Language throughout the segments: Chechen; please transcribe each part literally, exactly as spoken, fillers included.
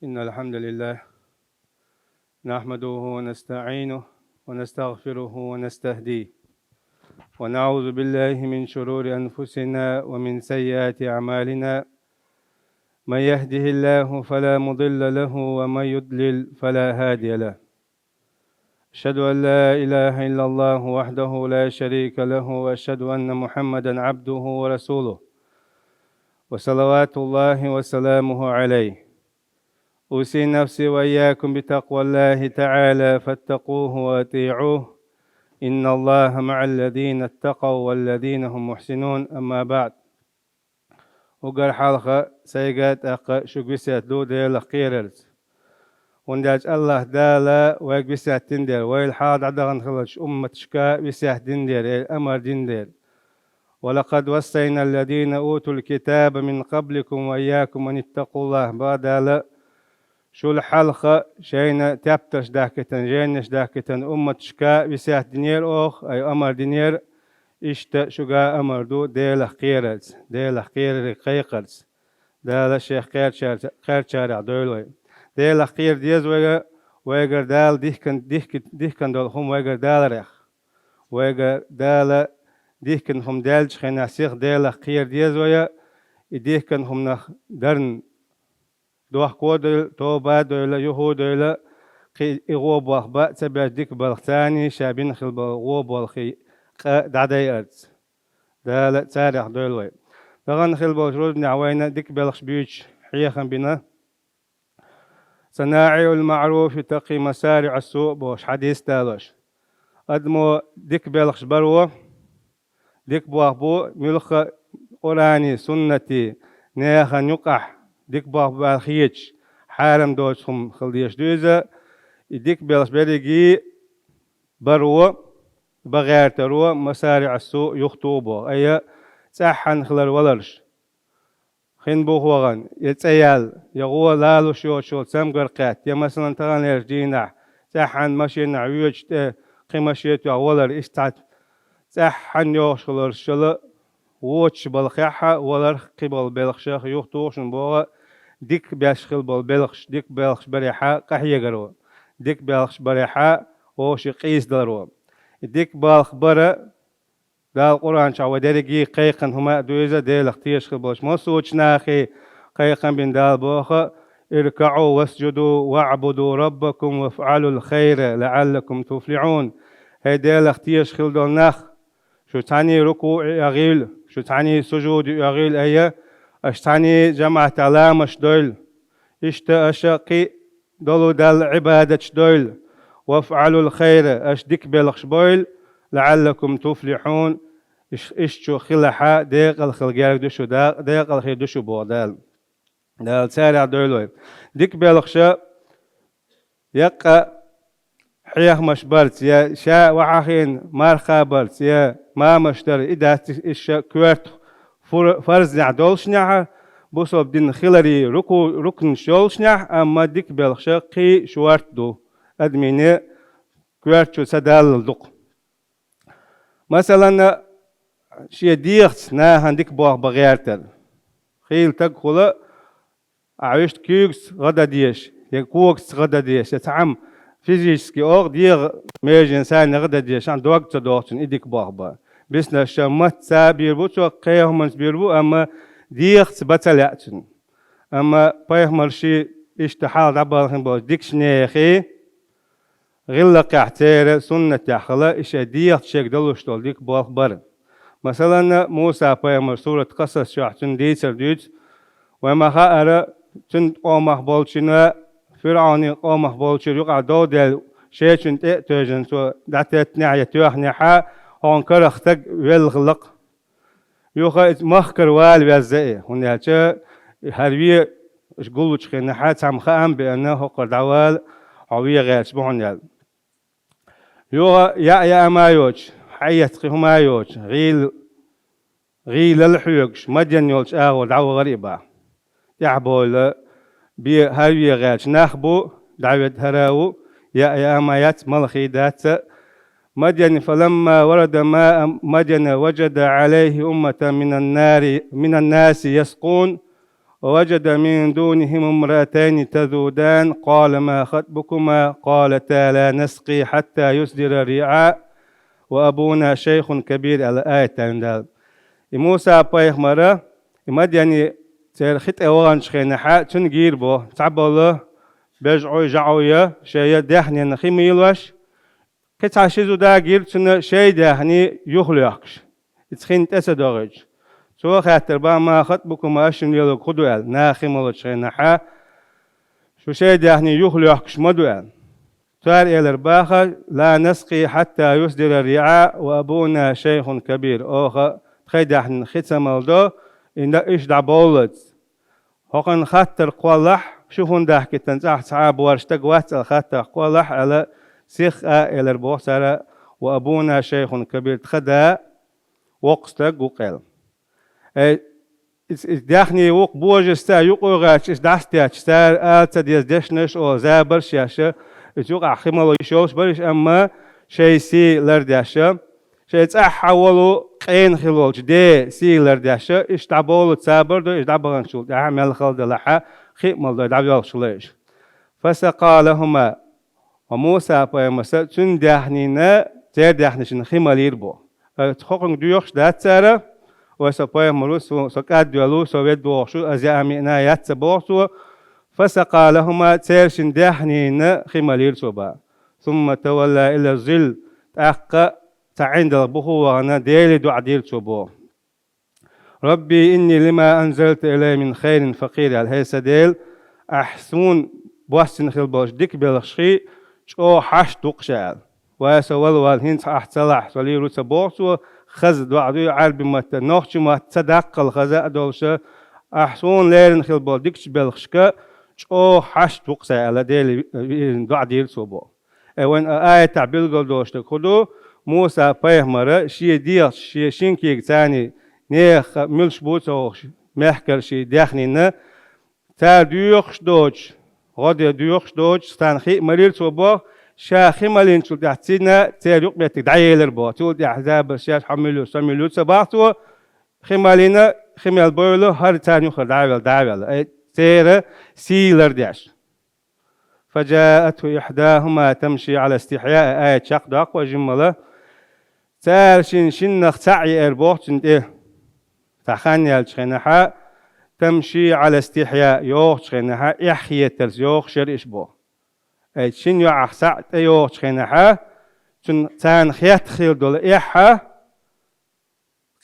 إن الحمد لله نحمده ونستعينه ونستغفره ونستهديه، ونعوذ بالله من شرور أنفسنا ومن سيئات أعمالنا. من يهده الله فلا مضل له، ومن يضلل فلا هادي له. أشهد أن لا إله إلا الله وحده لا شريك له، وأشهد أن محمدا عبده ورسوله، وصلوات الله وسلامه عليه. أوصي نفسي وإياكم بتقوى الله تعالى، فاتقوه وأطيعوه. إن الله مع الذين اتقوا والذين هم محسنون. أما بعد. Уггар хьалха сайга, тӀаккха шуга весет ду Делах кхерарца. ХӀунда аьлча АллахӀ Дала вайга весет дина дера, вайл хьал дӀадахана хиллача умматашка весет дина дера, э, амар дина дера. «ولقد وصينا الذين أوتوا الكتاب من قبلكم وإياكم أن اتقوا الله», боху Дала, шул хьалха шайна тептарш дахкийтина, жайнаш дахкийтина умматашка весет динера оха, ай, амар динера, иштта шуга амар ду Делах кхерарца, Делах кхерариг кхайкхарца. Дала Шех кхерчар-, кхерчарех дойла вай. Делах кхера деза вайга, вайгара Дала дихкан-, дихки-, дихкан долу хӀума вайгара даларех. Вайгара Дала дихкина хӀума даьллачу хенахь сиха Делах кхера деза вай, и дихкина хӀуманах дарна дохко а дойла, тоба а дойла, юха а дойла, кхин и гӀо болх бан а ца беш дика балхца а, ша бина хила болу гӀо болхий къа дӀадайарца. Дала царех дойла вай. Дахана хила болчу рузбанехь вайна дика белхаш буьйцуш хьехам бина. «صنائع المعروف تقي مصارع السوء» бохуш хьадис далош. Адамо дика белхаш баро, дика болх бу, муьлхха а Къуръанан, суннатан, нехан юкъахь дика болх бу аьлла хеташ, хьарам доцу хӀума хила дезаш ду иза, и дика белхаш берриге а баро, бан гӀертаро, «مصارع السوء», юхатуху боху. Айя, цӀеххьана хилар валарш. Хин буха вахана, я цӀе яьлла, я гӀо лалуш йоцуш йолу цамгар кхетта, я, масалан, таханлерчу дийнахь цӀеххьана машенахь воьдуш тӀе кхин машен тоьхна валар, иштта цхьа цӀеххьана йогӀуш хиларшал а, вочу балхехь а, валарх а, кхин болу белхашах а юхатуху шуна боху, дика беш хила болу белхаш, дика белхаш барехь а къахьегаро, дика белхаш барехь а вовшийн къийсадаларо. И дика балх бара, Дала Къуръан чохь вай дерриге а кхайкхина хӀума а ду иза, Делах тешаш хила болчу массочу нахе кхайкхам бина Дала боху: «اركعوا واسجدوا واعبدوا ربكم وافعلوا الخير لعلكم تفلحون». ХӀей Делах тешаш хила долу нах, шу цхьаьний рукуӀе оьгӀийла, шу цхьаьний сужуде оьгӀийла айя, аша цхьаьний жамаӀатехь ламазаш дойла. Иштта аша кхин долу Далла Ӏибадаташ дойла. «وافعلوا الخير», аша дика белхаш бойла, «لعلكم تفلحون», иш-, иштта шу хилахь а, декъала хила герга ду шу, да-, декъала хир ду шу боху Дала. Дала царех дойла вай. Дика белхаша яккха хьехамаш барца, я ша вахьа хиъна марха барца, я мамаш дара, и дац иша коьртах фур-, фарзнехь доллушехь, бусалба дин хиларе руку-, рукнаш йоллушехь, амма дика белхаша кхин шорта ду, адамийн коьрта чу ца даллал дукха. Масалан, шен дегӀаца нахана дика болх бан гӀертар. Хийла стаг хуьлу, ахь вуьшта куьйгаца гӀа дан дезаш, я когаца гӀа дан дезаш, я цхьаъ физически оха дегӀан меженан сарна гӀа дан дезаш, ахь дог ца доху цунна, и дика болх бан. Биснарш мацца бийр бу цо, кхин хӀуманца бийр бу, амма дегӀаца бан ца лаьа цунна. Амма пайхамарший иштта хьалха дӀабалхийна болчу дикачу нехий, гӀиллакхехь церан суннатехь хила, и шайн дегӀаца шега далуш долу дика болх бара. Масалан, Муса-пайхамар, сурат Къасас чохь цуьнан дийцар дуьйцу, вай ма хаьара, цуьнан къомах болчуьнан, ФирӀавнан къомах болчуьра юкъахь дов даьлла, шечунна тӀе а тевжина, цо дӀатеттинехь я тоьхнехь, хьуна карах стаг велла хилла-кх. Юха иза махкара вала веза и, хӀунда аьлча хӀара вен, аша гуллучу хенахь цхьамма хаам беана, хӀокхара дӀавала, хьо вен гӀерташ бу хьуна аьлла. Юха яа яа ма йоцуш, хьаэца кхин хӀума а йоцуш, гӀийла, гӀийлалла хьоьгуш, Мадьян йолчу агӀор дӀавахара и боху. ТӀаьхьабовла, бен хӀара вен гӀерташ нах бу, дӀаведа хӀара а ву, яа яа ма яц, малхий дац. Мадьян, «فلما ورد ماء مدين وجد عليه أمة من النار، من الناس يسقون». ووجد من دونهم امرأتين تذودان قال ما خطبكما قالتا لا نسقي حتى يصدر الرعاء وأبونا شيخ كبير аьлла аят аьнна Дала. И Муса пайхамара, и Мадьяне церан хи тӀе ваханчу хенахьа, цуьнан гийр бо, цхьаболу бежӀой, жаӀой я, шайн я даьхнина хи ма йиллош, кхин цхьа ши зуда гира цунна шайн даьхни юхалоьхкуш, иза хин тӀе ца догӀуьйтуш. Цо хаьттар бан: «ما خطبكما, аш шуна лелорг хӀун ду?» аьлла, наха хи ма лочу хенахьа, шу шайн даьхни юхалоьхкуш ма ду аьлла. Цара элира баха: «لا نسقي حتى يصدر الرعاء وأبونا شيخ كبير». Оха тхайн даьхнина хи ца малдо, и на иша дӀабовллалц. ХӀокхуьнан хаттар кхоллахь, шу хӀунда даьхкийтина, цӀахь цхьа а боьрша стаг вац аьлла хаттар кхоллахь аьлла, сиха а элира боху цара: «وأبونا شيخ كبير», тхан да воккха стаг ву-кх аьлла. Ай, иза, иза даьхни ву-кх божаршца юкъа гӀерташ, иза дӀасадетташ, цара ала ца деза дешнаш а, забарш а еш, иза юкъахь хи мало йиш йолуш бара уьш, амма шайн сий лардеш, шайн цӀахь хьан волу къена хилла волчу ден сий лардеш, иштта дӀабовллалц сабар до, иза дӀабаханчул тӀаьхьа мел хала делахь а, хи а малдой дӀавоьлхуш хилла иза. «فسقى لهما», ва Муса-пайхамарс цуьнан даьхнина церан даьхнашна хи малийра бо. Э, хӀокхуьнга доьхуш дац цара, вай со пайхамар ву, со, со кӀадвелла ву, со ведда вогӀуш ву, ас яа миъна яц ца боху цо. «فسقى لهما», церан шина даьхнина хи малийра цо бан. «ثم تولى إلى الظل», тӀаккха цхьа ӀиндагӀа бухахь а вахана, Деле доӀа дийра цо боху. «رب إني لما أنزلت إلي من خير فقير», аьлла, хӀей сан Дела, ахь суна боссина хила болчу дика белхашхий чӀогӀа хьашт ву-кх ша аьлла. Вай со вала вала, хӀинца ахь ца лахь, со лийр ву ца боху цо, хаза доӀа ду и Ӏаьрби матта, нохчи матта ца даккхал хаза а долуша, ахь суна лерина хила болу дикачу белхашка чӀогӀа хьашт ву-кх ша аьлла, Деле ви-, ви-, доӀа дийра цо боху. Э, вайн а аятахь билгал долуш дерг хӀун ду, Муса-пайхамара шен дегӀаца, шен шина кегацаний, нехан муьлш бу а ца хууш, мехкара шен даьхнина, цара доьхуш доцуш, гӀо де доьхуш доцуш, царна хи а малийра цо боху, ша хи малийначул тӀаьхьа цхьана церан юкъаметтиг дӀаелира боху. Цул тӀаьхьа забарш еш, хьо мила ю, со мила ю ца бах цо, хи малийна, хи мел бевлла, хӀара царна юххера дӀа а велла, дӀа а велла. Ай, церан сий лардеш. «فجاءته إحداهما تمشي على استحياء», аят чекхдоккху вай жиммала. Цара шина шиннах цхьаъ еара боху цунна тӀе. Цхьа хан яьллачу хенахьа, «تمشي على استحياء», йогӀучу хенахьа, эхь хетарца йогӀуш яра уьш боху. Ай, шина йоӀах цхьаъ тӀе йогӀучу хенахьа, цунна царна хетта хила долу эхь а,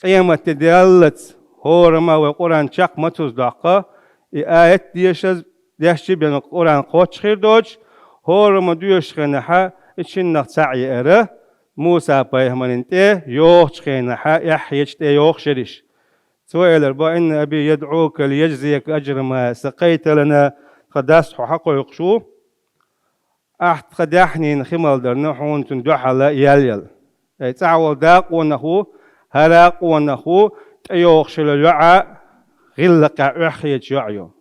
къематде даллалц хӀорамма вай Къуръан чекх ма цуза доккху, и аят дешаз дешчи бен Къуръан кхоччуш хир доцуш, хӀорамма доьшучу хенахьа и шиннах цхьаъ еара, Муса-пайхамарна тӀе йогӀучу хенахьа, эхь хеташ тӀе йогӀуш яра уьш. Цо элира боху: «إن أبي يدعوك ليجزيك أجر ما سقيت لنا», тхан дас хьо хьакхойкхуш ву, ахь тхан даьхнина хи малдарна хьуна цунна дуьхьал ял яла. Ай, цӀахь волу дакъонах ву, хӀара къонах ву, тӀейогӀуш йолу йоӀ гӀиллакхехь оьххеташ йоӀ ю.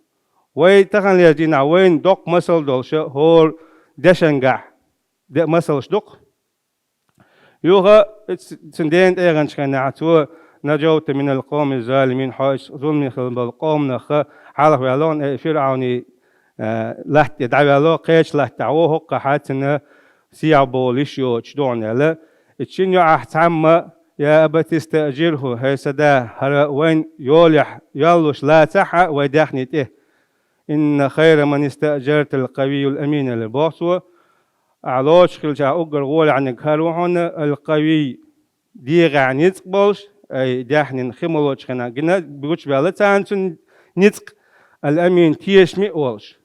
Вай таханлерчу дийнахь вайна доккха масал долуша хӀора дешангахь де масалш ду-кх. Юха ц-, цуьнан дена тӀегӀанчу хенахь цо: «نجوت من القوم الظالمين», хьо иштта зуламе хилла болу къоманах хьалха ваьлла, э, ФирӀавни, э, латта тӀе дӀаваьлла, кхечу латтахь ву, хӀокхахьа цуьнан сехьа болуш йоцуш ду хьуна аьлла. И шина йоӀах цхьамма: «يا أبت استأجره», хӀей сан да, хӀара вайна йолехь йоллуш лацахь а вай даьхни тӀе. «إن خير من استأجرت القوي الأمين», аьлла боху цо. Ахь лоцуш хилча уггар гӀолехьниг хӀара ву хьуна, аль-къавий, дегӀехь ницкъ болуш, ай, даьхнина хи молочу хенахь гина гучубаьлла царна цуьнан ницкъ, аль-амин, тешаме а волуш.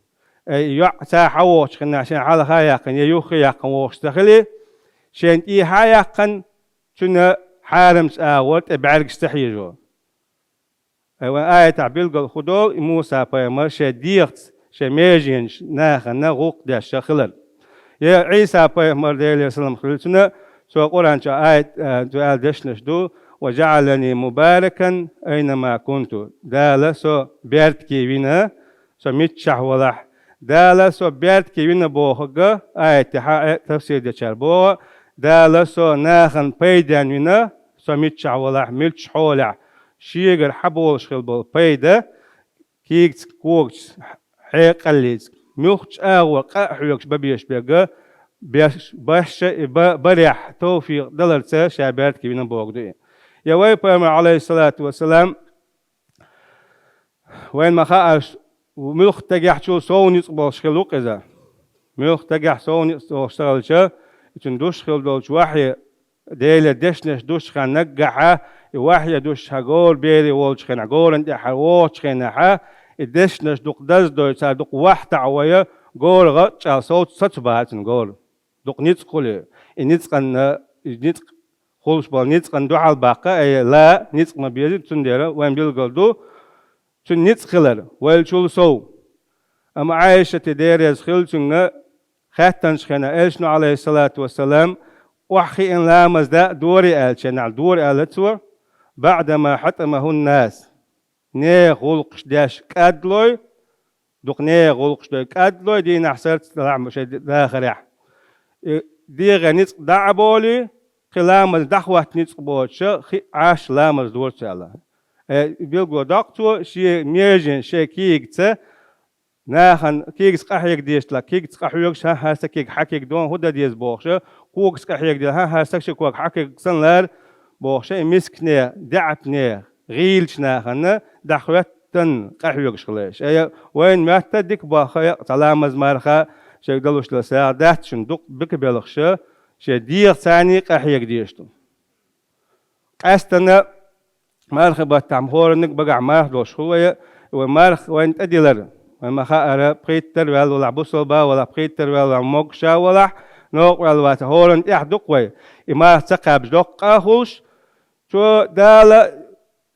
Ай, йоӀ ца хьан вохучу хенахь шен хьалха а яьккхина, я юххе а яьккхина вохуш ца хили, шен тӀехьа а яьккхина, цуьнан хьарамчу агӀор тӀе бӀаьргаш ца хьежо. Ай, вайн аятахь билггал хӀун долу, и Муса-пайхамар шен дегӀаца, шен меженаш нахана гӀуллакх деш хилар. Я Ӏийса-пайхамар, Делера салам хуьлда цунна, цо Къуръан чохь аят, а, цо аьлла дешнаш ду: «وجعلني مباركا أينما كنت». Дала со беркате вина, со миччахь валахь. Дала со беркате вина бохург, аят тӀехь а тафсир дечара боху, Дала со нахана пайденна вина, со миччахь валахь, муьлххачу хьолехь, шегара хьан болуш хила болу пайда, кийгаца, когача хьекъаллица, муьлххача агӀор къа а хьоьгуш бан безаш берг, беш, башша и ба-, барехь товфикъ даларца ша баьртке вина бохург ду и. Я вай Пайхамар, Ӏалайхиссалату вассалам, вайна ма хаъара, муьлхха тагехь чул сов ницкъ болуш хилла ву-кх иза. Муьлхха тагехь сов ницкъ болуш ца хилча, и цуьнан душ хилла долчу вахье, Делан дешнаш душ хьан наггахьа, и вахье душ хьан гора бере волчу хенахь, горан тӀехьа вогӀучу хенахьа, и дешнаш дукха даздой, цара дукха вахьтахь вая, гора гӀа а чӀагӀ совца сацу баха цуьнан гора. Дукха ницкъ хуьлу. И ницкъанна, и ницкъ хуьлуш болу ницкъан дуьхьал баккха, ай, ла ницкъ ма беза, цундела вайн билгал ду цуьнан ницкъ хилар, вайл чул сов. Амма Ӏайшата, Дела реза хила цуьнга, хаьттанчу хенахь, Элчано, Ӏалайхиссалату вассалам, охьахиъна ламаз да а дора аьлла, ченахь дора аьлла цо, баӀдама хьатӀамахун-нас. Нехан гӀуллакхаш деш кӀадлой, дукха нехан гӀуллакхаш дой кӀадлой, дийнахь сарца лахьма шайн дахарехь. И дегӀан ницкъ дӀа а болий, кхин ламаз дӀахӀотта ницкъ боцуша, хи Ӏаш ламаз дора цо аьлла. Э, билгало доккху цо, шен межен, шен кийгаца, нахана кийгаца къахьега дезаш дела, кийгаца къахьоьгуш, хӀан, хӀара сан кийга хьан кийга дон, хӀун дан деза бохуша, когаца къахьега дела, хӀан, хӀара сан ши ког хьан кийга санна лара бохуша, и мискане, даьӀапне, гӀийлачу нахана дӀахӀоьттина къахьоьгуш хилла уьш. Ая, вайна моьтту дика боху, ая, цхьа ламаз, марха шайга далуш дела сагӀа дац шуна, дукха бика белхаша, шен дегӀаца къахьега дезаш ду. Къаьстина мархи баттахь хӀоранниг багахь марха долуш хуьлу вай, вай марха вайна тӀедилар. Вай ма хаъара, пхийттара ваьлла валахь, бусалба валахь, пхийттара ваьлла валахь, могуш а валахь, новкъа ваьлла вацахь, хӀоранна тӀехь ду-кх вай. И марха ца кхаьбча доккха къа а хуьлуш, цо Дала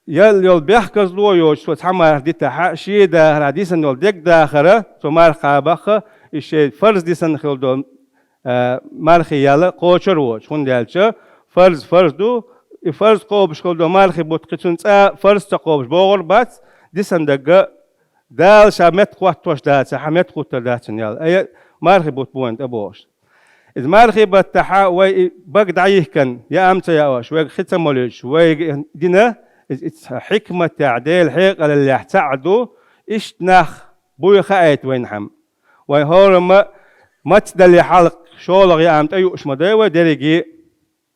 ял йолу бехказло а йоцуш, цо цхьа марха дитахь, шен дахарехь дисина йолу дегдахар, цо марха кхаба баххахь, и шен фарз дисина хилла долу, а, мархи ял кхочур а воцуш, хӀунда аьлча фарз фарз ду, и фарз кхобуш хилла долу мархи бутт кхин цунна цкъа фарз ца кхобуш богӀур бац, дисина дагга Дала ша меттахӀоттош дацахь, меттахӀуттур дац цуьнан ял. Ай, мархи бутт бу вайна тӀебогӀуш. Иза мархи баттахь вай и бага дӀайихкина, яа ма ца яош, вайга хи ца молуьйтуш, вайга дина, иза, иза хьикматехь, Делан хьекъалаллехь цхьаъ ду, иштта нах буй хаийта вайна хьама. Вайн хӀораммо мацдале хьалха шолгӀа яа ма тӀейууш ма дай вай дерриге,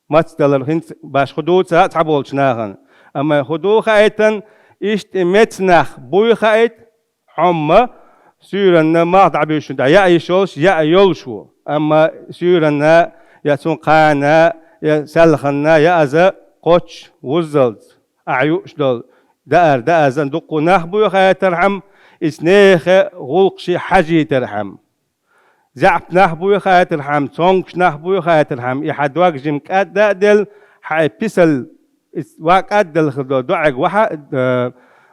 мацдалар хӀинца башха хӀун ду ца цхьаболчу нахана. Амма хӀун ду хаийтина, иштта и меца нах буй хаийта, Хьомма суьйранна малх дӀабуьйшина тӀехь яа йиш йолуш, яа йолуш ву. Амма суьйранна, я цунна кхана, я селханна, я аза кхоччуш, вуззалц, ахь юуш долу, даар даазан дуккха нах буй хаийтархьама, иза нехан гӀуллакхаш хьажийтархьама. ЗаьӀап нах буй хаийтархьама, цомгуш нах буй хаийтархьама, и хьан дог жима кӀадда а делла, хьан и писал, и ва кӀаддалла хир долу доӀиг ваха, э,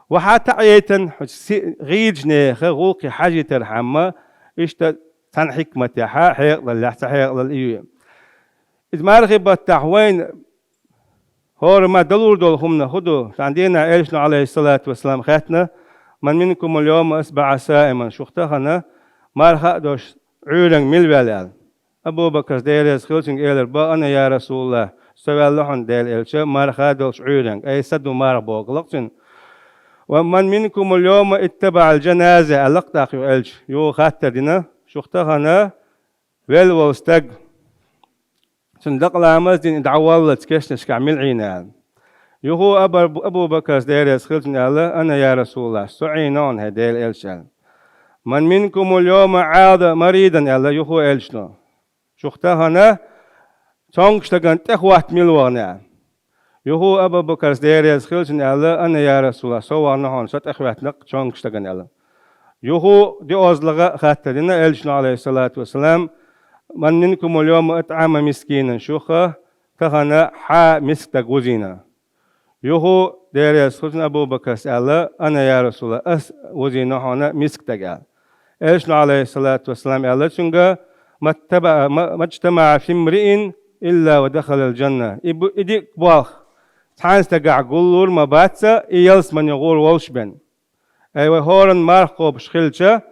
ваха таӀейтан, хьо си-, гӀийрачу нехан гӀуллакхе хьажийтархьама, иштта цхьана хьикматехьа, хьекъалаллехь, цхьа хьекъалалла и ю. Иза мархи баттахь вайна хӀораммо далур долу хӀуманах хӀун ду? Цхьана дийнахь Элчано, Ӏалайхиссалату вассалам, хаьттина: «Ман минкумул йовма асбахьа саиман?» Шух тахана марха а долуш Ӏуьйранга мила ваьлла аьлла. Абу Бакарс, Дела реза хила цуьнга, элира: «Ба ана, я Расулаллах, со ваьлла хьуна, Делан элча, марха а долуш Ӏуьйранга». Ай, са ду марха боху лакха цуьнан. «Ва ман минкумул йовма иттабаӀал джаназа?» аьлла-кх тӀаккха юха элча. Юха хаттар дина: «Шух тахана велла волу стаг, цуьнан дакъа ламаз а дина, и дӀаваллалц кешнашкахь мила Ӏийна?» аьлла. Юха Абар-, Абу Бакарс, Дела реза хила цуьнан, аьлла: «Ана, я Расулаллах, со Ӏийна хьуна, хӀай Делан элча», аьлла. «Ман минкумул йовма Ӏада маридан?» аьлла юха элчано. «Шух тахана цомгуш стагана тӀехӀотта мила вахана?» аьлла. Юха Абу Бакарс, Дела реза хила цуьнан, аьлла: «Ана, я Расулаллах, со вахана хьуна, со тӀехӀоьттина-кх цомгуш стагана», аьлла. Юха диозлагӀа хаттар дина элчано, Ӏалайхиссалату вассалам: «Ман минкумул йовма атӀама мискинан?» Шух тахана хьан миска стаг вузийна? Юха, Дела реза хила цуьнан, Абу Бакарс аьлла: «Ана, я Расулаллах, ас вузийна хьуна миска стаг», аьлла. Элчано, Ӏалайхиссалату вассалам, аьлла цуьнга: «Маттаба-, ма-, маджтамаӀа фимриин илла ва дахалал джанна». И бу-, и дика болх цхьана стагахь гуллур ма бац, и ялсамане гӀур волуш бен. Ай, вай хӀоранна марха кхобуш хилча,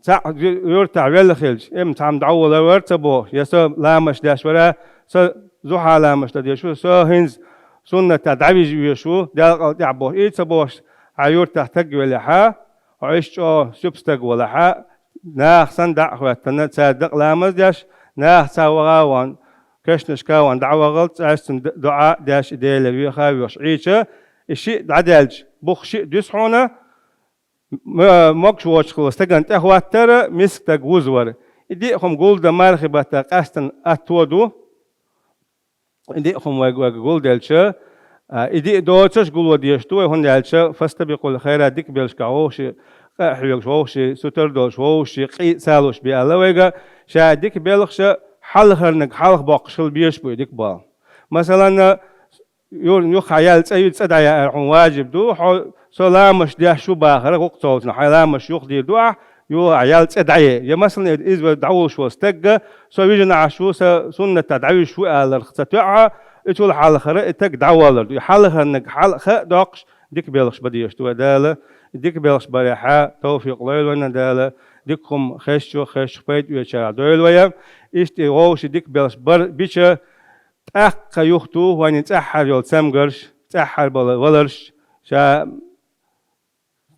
цхьаъ ю-, юьртахь велла хилча, эм цхьамма дӀаволавар ца бохуш, я со ламаш деш вара, со зухьа ламаш дан дезаш ву, со хӀинца суннатехь дӀавижа везаш ву, делкъал тӀехь бохуш, и ца бохуш, хьан юьртахь стаг веллехьа, Хьо иштта чӀогӀа суьпа стаг валахьа, наха санна дӀа а хӀоьттина, цара дакъа ламаз деш, наха цхьа ваха а вахана, кешнашка а вахана дӀа а вахалц, цӀаьшцун д-, доӀа а деш, и Деле веха а воьхуш Ӏийча, и шиъ дӀадаьлча, бух шиъ дуьсу хьуна, м-, могуш воцуш хилла стагана тӀехӀоттар, миска стаг вузавар. И диъ хӀума гулдан мархи баттахь къаьстина атто ду. И диъ хӀума вайга, вайга гулделча, а, и диъ доцурш гуло дезаш ду вай, хӀунда аьлча, фастабикъул хайрат, дика белхашка вовши, къа а хьоьгуш вовши, сутара долуш вовши, къий а ца луш бен аьлла вайга, ша дика белхаш хьалхарниг хьалха боккхуш хила безаш бу и дика болу. Масалан, юр-, юххехь яьлла цӀа ю, цӀа дӀаяхьар хьуна важиб ду, хьо со ламазаш деш ву бахар, гӀуллакх ца волчунна хьайн ламазаш юхадийр ду ахь, юххехь яьлла цӀа дӀаяхьа. Я, масалан, иза вай дӀавуллуш волу стагга, со вижина Ӏаш ву, сан суннатах дӀавуьжуш ву аларх ца тоьӀа, и цул хьалхара и стаг дӀавалар ду. И хьалхарниг хьалха а доккхуш, дика белхаш бан дезаш ду вай Дала. И дика белхаш барехьа товфикъ лойла вайна Дала, дика хӀума хезча, хезчух пайда оьцучарах дойла вай. Иштта и вовши дика белхаш бар бича, тӀаккха юхатуху вайна цӀахьара йолу цамгарш, цӀахьара болу валарш, ша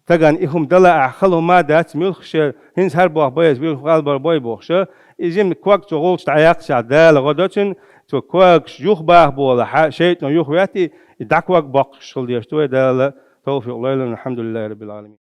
стагана и хӀума дала ахь, хала хӀума а дац, муьлхха шен хӀинца хӀара боху бай, иза муьлхха гӀалбар бой бохуша, и жимма ког цо гӀулчу дӀаяккхачахь Дала гӀо до цуьнан, цо когаш юхабаха болахьа, шайтӀано юхаветтий, и дӀаког боккхуш хила дезаш ду вай Дала, товфикъ лойла, алхьамдулиллахӀи раббил Ӏаламин.